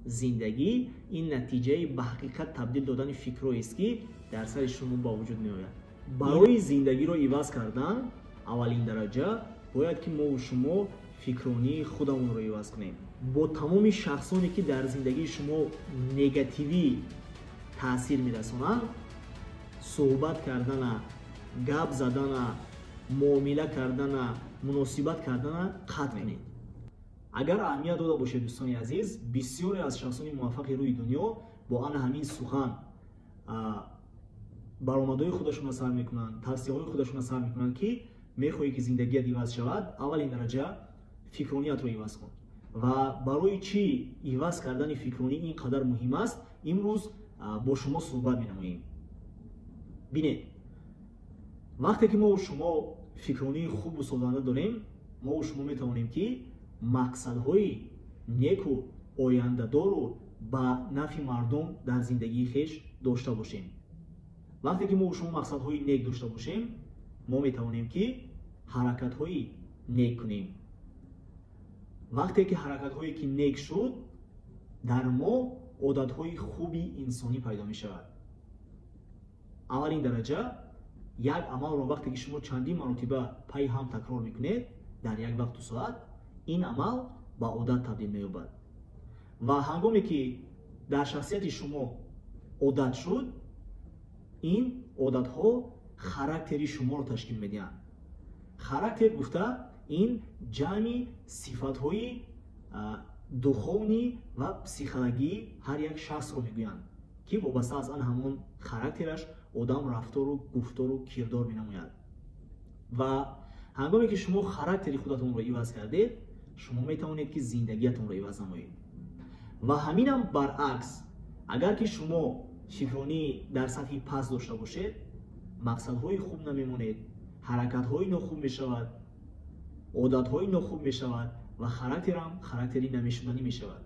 Зиндагӣ ин натиҷаи ба ҳақиқат табдил додани фикрҳоест, ки дар сари шумо ба вуҷуд меояд. Барои зиндагиро иваз кардан аввалин дараҷа бояд ки мову шумо фикронии худамонро иваз кунем. Бо тамоми шахсоне, ки дар зиндагии шумо негативӣ таъсир мерасонанд, суҳбат кардана, гап задана, муомила кардана, муносибат кардана қатъ кунед. Агар аҳамият дода бошед, дӯстони азиз, бисёре аз шахсони муваффақи рӯи дунё бо ана ҳамин сухан баромадҳои худашонро сар мекунанд, тавсияҳои худашонро сар мекунанд, ки мехоҳӣ, ки зиндагият иваз шавад, аввалин дараҷа фикрониятро иваз кун. Ва барои чӣ иваз кардани фикронӣ ин қадар муҳим аст, имрӯз бо шумо суҳбат менамоем. Бинед, вақте ки мо шумо фикронии хубу созанда дорем, мо шумо метавонем, ки мақсадҳои неку ояндадору ба нафъи мардум дар зиндагии хеш дошта бошем. Вақте ки мо шумо мақсадҳои нек дошта бошем, мо метавонем, ки ҳаракатҳои нек кунем. Вақте ки ҳаракатҳое ки нек шуд, дар мо одатҳои хуби инсонӣ пайдо мешавад. Аввалин дараҷа як амалро вақте ки шумо чандин маротиба пайи ҳам такрор мекунед дар як вақту соат, ин амал ба одат табдил меёбад. Ва ҳангоме ки дар шахсияти шумо одат шуд, ин одатҳо характери шуморо ташкил медиҳанд. Характер гуфта ин ҷамъи сифатҳои духовный ва психологии ҳар як шахсро мегӯянд, ки вобаста аз ан ҳамон характераш одам рафтору гуфтору кирдор менамояд. Ва ҳангоме ки шумо характери худатонро иваз кардед, шумо метавонед, ки зиндагиятонро иваз намоед. Ва ҳаминам баръакс, агар ки шумо фикронӣ дар сатҳи паст дошта бошед, мақсадҳои хуб намемонед, ҳаракатҳои нохуб мешавад, одатҳои нохуб мешавад ва характерам характери намешуданӣ мешавад.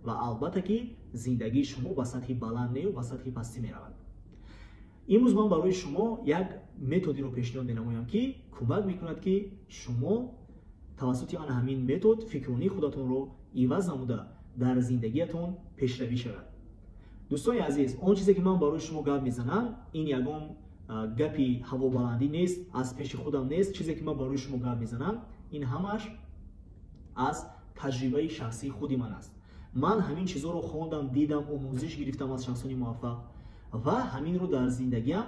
Ва албатта ки зиндагии шумо ба сатҳи баланд нею ба сатҳи пастӣ меравад. Имрӯз ман барои шумо як методиро пешниҳод менамоям, ки кӯмак мекунад, ки шумо тавассути ана ҳамин метод фикронии худатонро иваз намуда, дар зиндагиятон пешравӣ шавад. Дӯстони азиз, он чизе ки ман барои шумо гап мезанам, ин ягон гапи ҳавобаландӣ нест, аз пеши худам нест. Чизе ки ман барои шумо гап мезанам, ин ҳамааш аз таҷрибаи шахсии худи ман аст. Ман ҳамин чизҳоро хондам, дидам, омӯзиш гирифтам аз шахсони муваффақ ва ҳаминро дар зиндагиам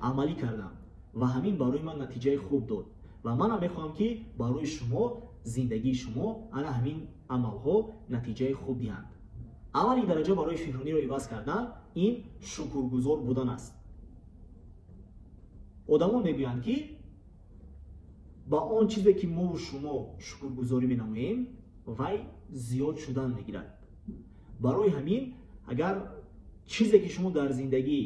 амалӣ кардам ва ҳамин барои ман натиҷаи хуб дод. Ва манам мехоҳам, ки барои шумо зиндагии шумо ана ҳамин амалҳо натиҷаи хуб диҳанд. Аввалин дараҷа барои фикрониро иваз кардан ин шукргузор будан аст. Одамон мегӯянд, ки ба он чизе ки мову шумо шукргузорӣ менамоем, вай зиёд шудан мегирад. Барои ҳамин агар чизе ки шумо дар зиндагӣ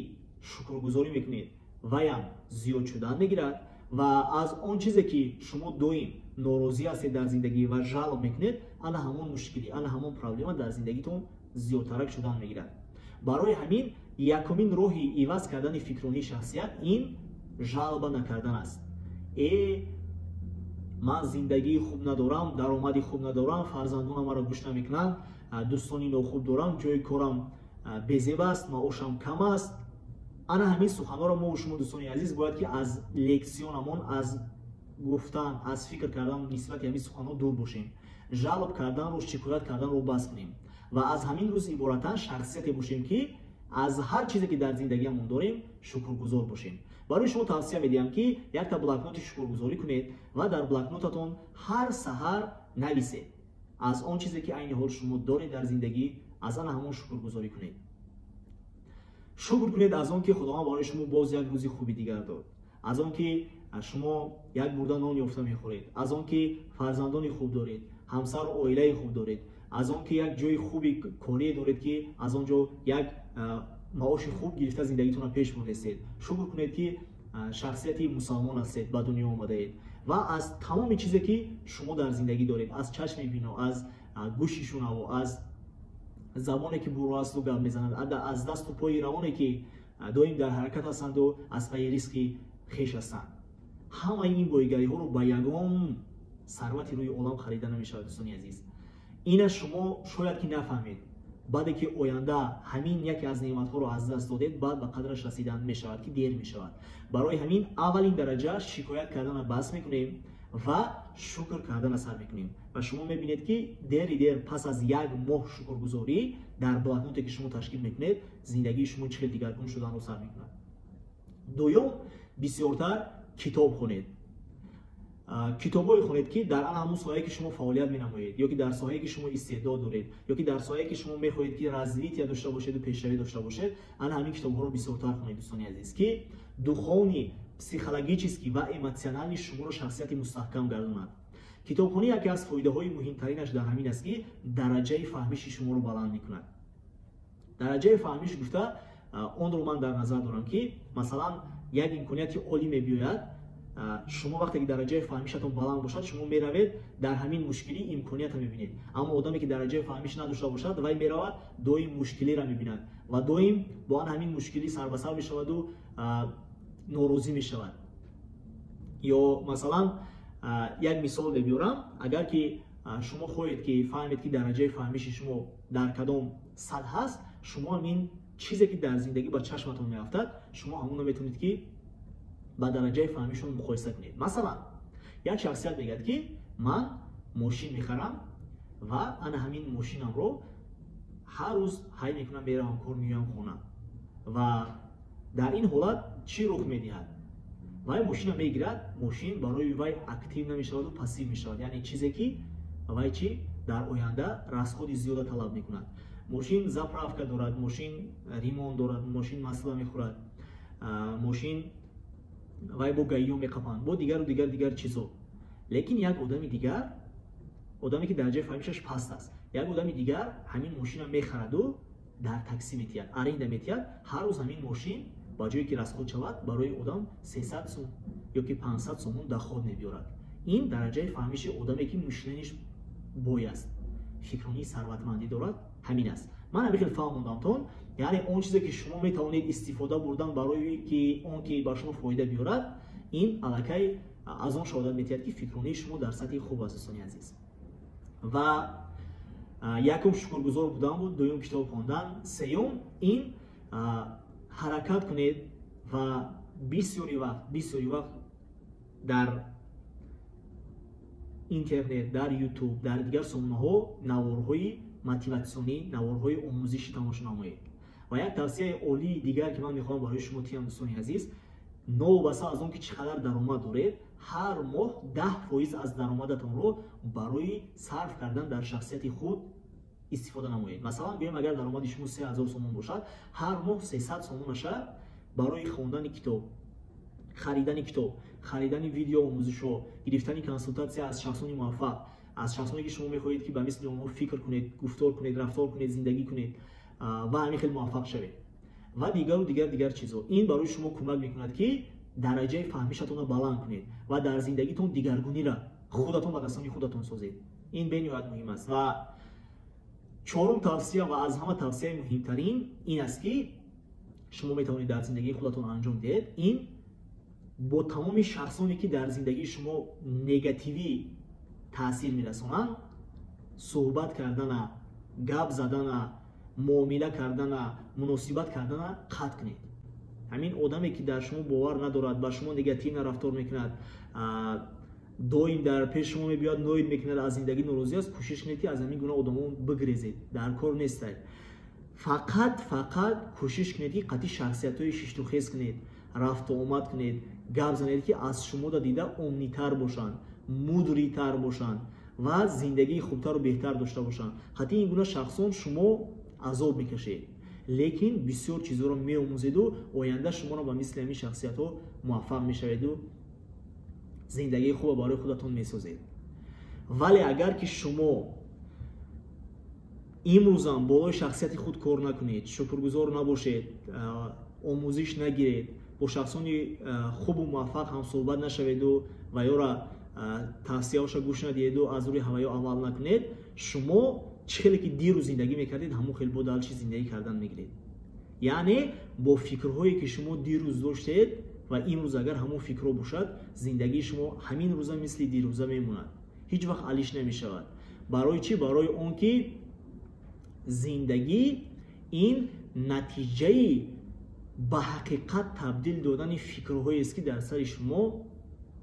шукргузорӣ мекунед, ваям зиёд шудан мегирад. Ва аз он чизе ки шумо доим норозӣ ҳастед дар зиндагӣ ва жалоб мекунед, ана ҳамон мушкилӣ, ана ҳамон проблема дар зиндагитон зиёдтарак шудан мегирад. Барои ҳамин якумин роҳи иваз кардани фикронии шахсият ин жалоба накардан аст. Ман зиндагии хуб надорам, даромади хуб надорам, фарзандонам маро гӯш намекунанд, дӯстони нохуб дорам, ҷои корам безеб аст, маошам кам аст. Ана ҳамин суханҳоро мо шумо, дӯстони азиз, бояд ки аз лексиконамон, аз гуфтан, аз фикр кардан нисбати ҳамин суханҳо дур бошем. Жалоб карданро, шикоят карданро бас кунем ва аз ҳамин рӯз иборатан шахсияте бошем, ки аз ҳар чизе ки дар зиндагиамон дорем, шукргузор бошем. Барои шумо тавсия медиҳам, ки якта блокноти шукргузорӣ кунед ва дар блокнотатон ҳар саҳар нависед аз он чизе ки айни ҳол шумо доред дар зиндагӣ, аз ана ҳамон шукргузорӣ кунед. Шукр кунед аз он ки Худованд барои шумо боз як рӯзи хуби дигар дод, аз он ки шумо як бурда нон ёфта мехӯред, аз он ки фарзандони хуб доред, ҳамсару оилаи хуб доред, аз он ки як ҷои хуби корие доред, ки аз он ҷо як маоши хуб гирифта зиндагитонро пеш бурдастед. Шукр кунед, ки шахсияти мусалмон ҳастед, ба дунё омадаед ва аз тамоми чизе ки шумо дар зиндагӣ доред, аз чашми бино, аз гӯши шунаво, аз забоне ки буро асту гап мезанад, аз дасту пои равоне ки доим дар ҳаракат ҳастанду аз пайи ризқи хеш ҳастанд. Ҳамаи ин боигариҳоро ба ягон сарвати рӯи олам харида намешавад, дӯстони азиз. Ина шумо шояд ки нафаҳмед. Баъде ки оянда ҳамин яке аз неъматҳоро аз даст додед, баъд ба қадраш расидан мешавад, ки дер мешавад. Барои ҳамин аввалин дараҷа шикоят кардана бас мекунем ва шукр кардана сар мекунем. Ва шумо мебинед, ки дери дер пас аз як моҳ шукргузорӣ дар блокноте, ки шумо ташкил мекунед, зиндагии шумо чӣ хел дигаргун шуданро сар мекунад. Дуюм, бисёртар китоб хонед. Китобҳое хонед, ки дар ан ҳамун соҳае, ки шумо фаъолият менамоед, ё ки дар соҳае, ки шумо истеъдод доред, ё ки дар соҳае, ки шумо мехоҳед, ки развития дошта бошеду пешравӣ дошта бошед. Ана ҳамин китобҳоро бисёртар хонед, дӯстони азиз, ки духовный, психологический ва эмоциональный шуморо шахсияти мустаҳкам гардонад. Китобхонӣ яке аз фоидаҳои муҳимтаринаш дар ҳамин аст, ки дараҷаи фаҳмиши шуморо баланд мекунад. Дараҷаи фаҳмиш гуфта онро ман дар назар дорам, ки масалан як имконияти олӣ мебиёяд. Шумо вақте ки дараҷаи фаҳмишатон баланд бошад, шумо меравед, дар ҳамин мушкилӣ имкониятро мебинед. Аммо одаме, ки дараҷаи фаҳмиш надошта бошад, вай меравад, доим мушкилиро мебинад ва доим бо ан ҳамин мушкилӣ сарбасар мешаваду норозӣ мешавад. Ё масалан як мисол мебиёрам. Агар ки шумо хоҳед, ки фаҳмед, ки дараҷаи фаҳмиши шумо дар кадом сатҳ ҳаст, шумо ҳамин чизе, ки дар зиндагӣ ба чашматон меафтад, шумо ҳамонро метавонед, ки ба дараҷаи фаҳмишон муқоиса кунед. Масалан, як шахсият мегӯяд, ки ман мошин мехарам ва ана ҳамин мошинамро ҳар рӯз ҳай мекунам, меравам кор, меоям хона. Ва дар ин ҳолат чӣ рух медиҳад? Вай мошина мегирад, мошин барои вай актив намешаваду пассив мешавад, яъне чизе, ки вай чӣ дар оянда расходи зиёда талаб мекунад. Мошин заправка дорад, мошин ремонт дорад, мошин масла мехӯрад, мошин вай бо ГАИ-ё меқапанд, бо дигару дигар дигар чизо. Лекин як одами дигар, одаме, ки дараҷаи фаҳмишаш паст аст, як одами дигар ҳамин мошина мехараду дар таксӣ метиҳад, аренда метиҳад. Ҳар рӯз ҳамин мошин ба ҷое ки расход шавад, барои одам 300 сум ё ки 500 сомон доход мебиёрад. Ин дараҷаи фаҳмиши одаме, ки мышление ш бой аст, фикронии сарватмандӣ дорад, ҳамин аст. Ман ҳамин хел фаҳмондамтон, яъне он чизе, ки шумо метавонед истифода бурдан барои ки он ки ба шумо фоида биёрад, ин аллакай аз он шаҳодат метиҳад, ки фикронии шумо дар сатҳи хуб аст, дӯстони азиз. Ва якум шукргузор будан буд, дуюм китоб хондан, сеюм ин ҳаракат кунед ва бисёри вақт дар интернет, дар Ютуб, дар дигар сомонаҳо наворҳои мотиватсионӣ, наворҳои омӯзишӣ тамошо намоед. Ва як тавсияи олии дигар, ки ман мехоҳам барои шумо тиям, дӯстони азиз: новобаста аз он ки чӣ қадар даромад доред, ҳар моҳ 10% аз даромадатонро барои сарф кардан дар шахсияти худ истифода намоед. Масалан, гӯем, агар даромади шумо 3000 сомон бошад, ҳар моҳ 300 сомонаша барои хондани китоб, харидани китоб, харидани видео омӯзишҳо, гирифтани консултатсия аз шахсони муваффақ, аз шахсоне, ки шумо мехоҳед, ки ба мисли онҳо фикр кунед, гуфтор кунед, рафтор кунед, зиндагӣ кунед ва ҳамин хел муваффақ шавед ва дигару дигар дигар чизҳо. Ин барои шумо кӯмак мекунад, ки дараҷаи фаҳмишатонро баланд кунед ва дар зиндагитон дигаргунира худатон ба дастони худатон созед. Ин бениҳоят муҳим аст. Ва чорум тавсия ва аз ҳама тавсияи муҳимтарин ин аст, ки шумо метавонед дар зиндагии худатон анҷом диҳед: ин бо тамоми шахсоне, ки дар зиндагии шумо негативӣ таъсир мерасонанд, суҳбат кардана, гап задана, муомила кардана, муносибат кардана қатъ кунед. Ҳамин одаме, ки дар шумо бовар надорад, ба шумо негативно рафтор мекунад, доим дар пеши шумо мебиёд, ноид мекунад, аз зиндагӣ норозӣ аст, кӯшиш кунед, ки аз ҳамин гуна одамон бигрезед, дар кор нестед. Фақат, фақат кӯшиш кунед, ки қатъи шахсиятҳои шиштухез кунед, рафту омад кунед, гап занед, ки аз шумода дида умный тар бошанд, мудрый тар бошанд ва зиндагии хубтару беҳтар дошта бошанд. Қатъи ин гуна шахсон шумо азоб мекашед, лекин бисёр чизҳоро меомӯзеду оянда шуморо ба мисли ҳамин шахсиятҳо муваффақ мешаведу зиндагии хуба барои худатон месозед. Вале агар ки шумо имрӯзам болои шахсияти худ кор накунед, шукргузор набошед, омӯзиш нагиред, бо шахсони хубу муваффақ ҳамсӯҳбат нашаведу ва ёра тавсияҳоша гӯш надиҳеду аз рӯи ҳаваё амал накунед, шумо чӣ хеле ки дирӯз зиндагӣ мекардед, ҳамон хел бо дальше зиндагӣ кардан мегиред. Яъне бо фикрҳое, ки шумо дирӯз доштед, ва имрӯз агар ҳамон фикрҳо бошад, зиндагии шумо ҳамин рӯза мисли дирӯза мемонад, ҳеҷ вақт алиш намешавад. Барои чӣ? Барои он ки Зиндагӣ ин натиҷаи ба ҳақиқат табдил додани фикрҳоест, ки дар сари шумо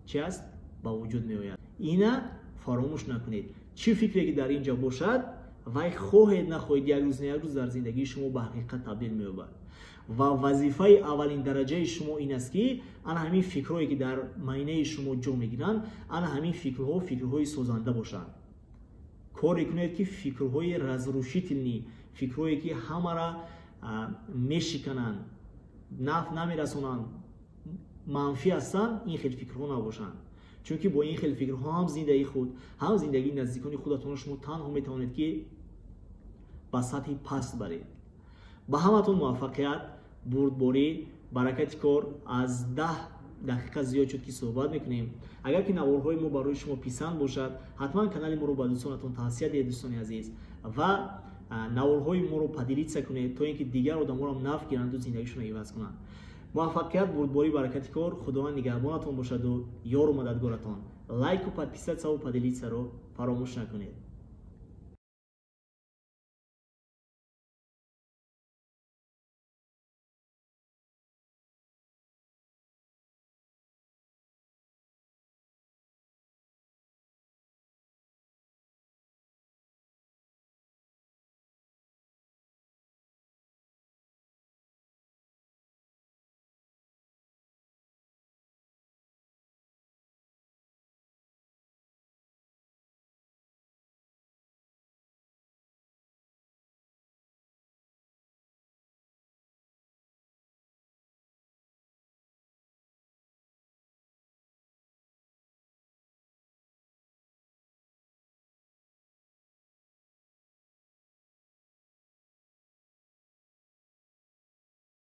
чи аст, ба вуҷуд меояд. Ина фаромӯш накунед. Чӣ фикре ки дар ин ҷо бошад, вай хоҳед нахоҳед, як рӯз на як рӯз дар зиндагии шумо ба ҳақиқат табдил меёбад. Ва вазифаи аввалин дараҷаи шумо ин аст, ки ана ҳамин фикрҳое, ки дар майнаи шумо ҷо мегиранд, ана ҳамин фикрҳо фикрҳои созанда бошанд. Коре кунед, ки фикрҳои разрушительный, фикрҳое, ки ҳамара мешикананд, наф намерасонанд, манфӣ ҳастанд, ин хел фикрҳо набошанд. Чунки бо ин хел фикрҳо ҳам зиндагии худ, ҳам зиндагии наздикони худатонро шумо танҳо метавонед, ки ба сатҳи паст баред. Ба ҳаматон муваффақият, бурдборӣ, баракати кор. Аз 10 дақиқа зиёд шуд, ки суҳбат мекунем. Агар ки наворҳои мо барои шумо писанд бошад, ҳатман канали моро ба дӯстонатон тавсия диҳед, дӯстони азиз, ва наворҳои моро поделиться кунед, то ин ки дигар одаморо наф гиранду зиндагишонро иваз кунанд. Муваффақият, бурдборӣ, баракати кор. Худованд нигаҳбонатон бошаду ёру мададгоратон. Лайку, подписаться, поделиться ро фаромӯш накунед.